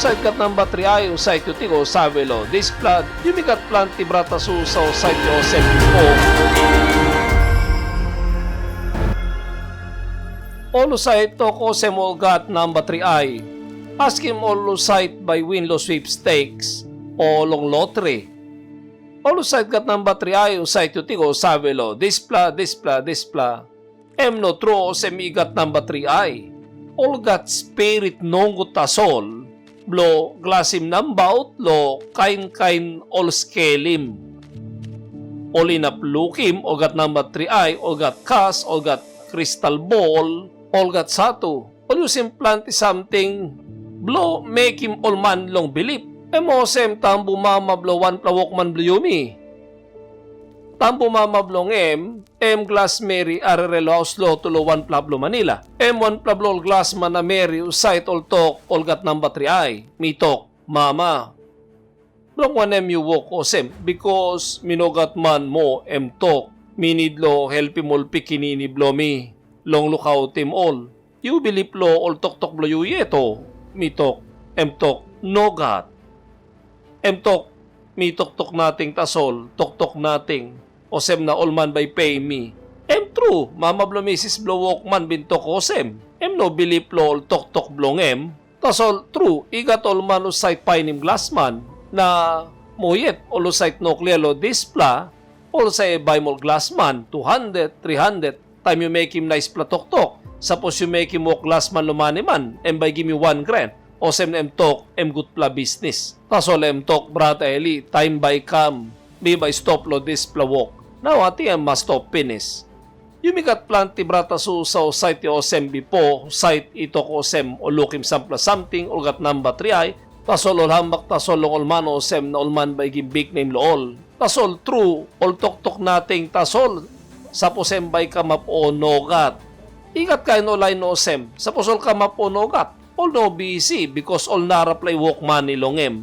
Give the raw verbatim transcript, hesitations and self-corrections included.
Husat gat namba tri ai, husat yu ting ol save long dispela? Yumi gat planti brata susa husat i olsem bipo. Ol husat tok olsem ol gat namba tri ai, askim ol husat bai win long sweepstakes o long lotri. Ol husat gat namba tri ai, husat yu ting ol save long dispela, dispela, dispela? Em no tru olsem i gat namba tri ai. Ol gat spirit nogut tasol, bilong glasim nabaut long kain kain ol skelim. Ol inap lukim ol gat namba tri ai, ol gat kas, ol gat kristal bol, ol gat satu, ol yusim planti samting bilong mekim ol man long bilip. Em olsem tambu mama bilong wanpela wokman bilong yumi. Tambu mama bilong em, em glas meri arere long haus lotu long wanpela bilong Manila. Em wanpela bilong ol glasman na meri husat ol tok ol gat namba tri ai. Mi tok, "Mama, bilong wanem yu wok olsem? Bikos mi no gat man moa," em tok. "Mi nid long helpim ol pikinini bilong mi long lukautim ol. Yu bilip long ol toktok bilong yu yet, o?" Mi tok. Em tok, "Nogat." Em tok, "Mi toktok nating tasol, toktok nating, olsem na ol man bai i peim mi." Em tru, mama bilong mi, sis bilong wokman, bin tok olsem, em no bilip long ol toktok bilong em. Tasol tru, i gat ol man husat painim glasman, na moa yet ol husat no klia long dispela, ol save baim ol glasman tu handet, tri handet, taim yu mekim naispela toktok. Sapos yu mekim wok glasman long maniman, em bai i gim yu wan gren. Olsem na em tok, em gutpela bisnis. Tasol em tok, "Brata Eli, taim bai i kam, mi bai i stop long dispela wok. Nau ating em mas stop pinis." Yumi gat planti brata susa husat i olsem bipo, husat i tok olsem ol lukim sampela samting ol gat namba tri ai, tasol ol hambak tasol long ol man olsem na ol man bai i gim biknem long ol. Tasol tru, ol toktok nating tasol, sapos em bai i kamap o nogat. I gat kain ol lain olsem, sapos ol kamap o nogat, ol no bisi, bikos ol narapela i wokman i long em.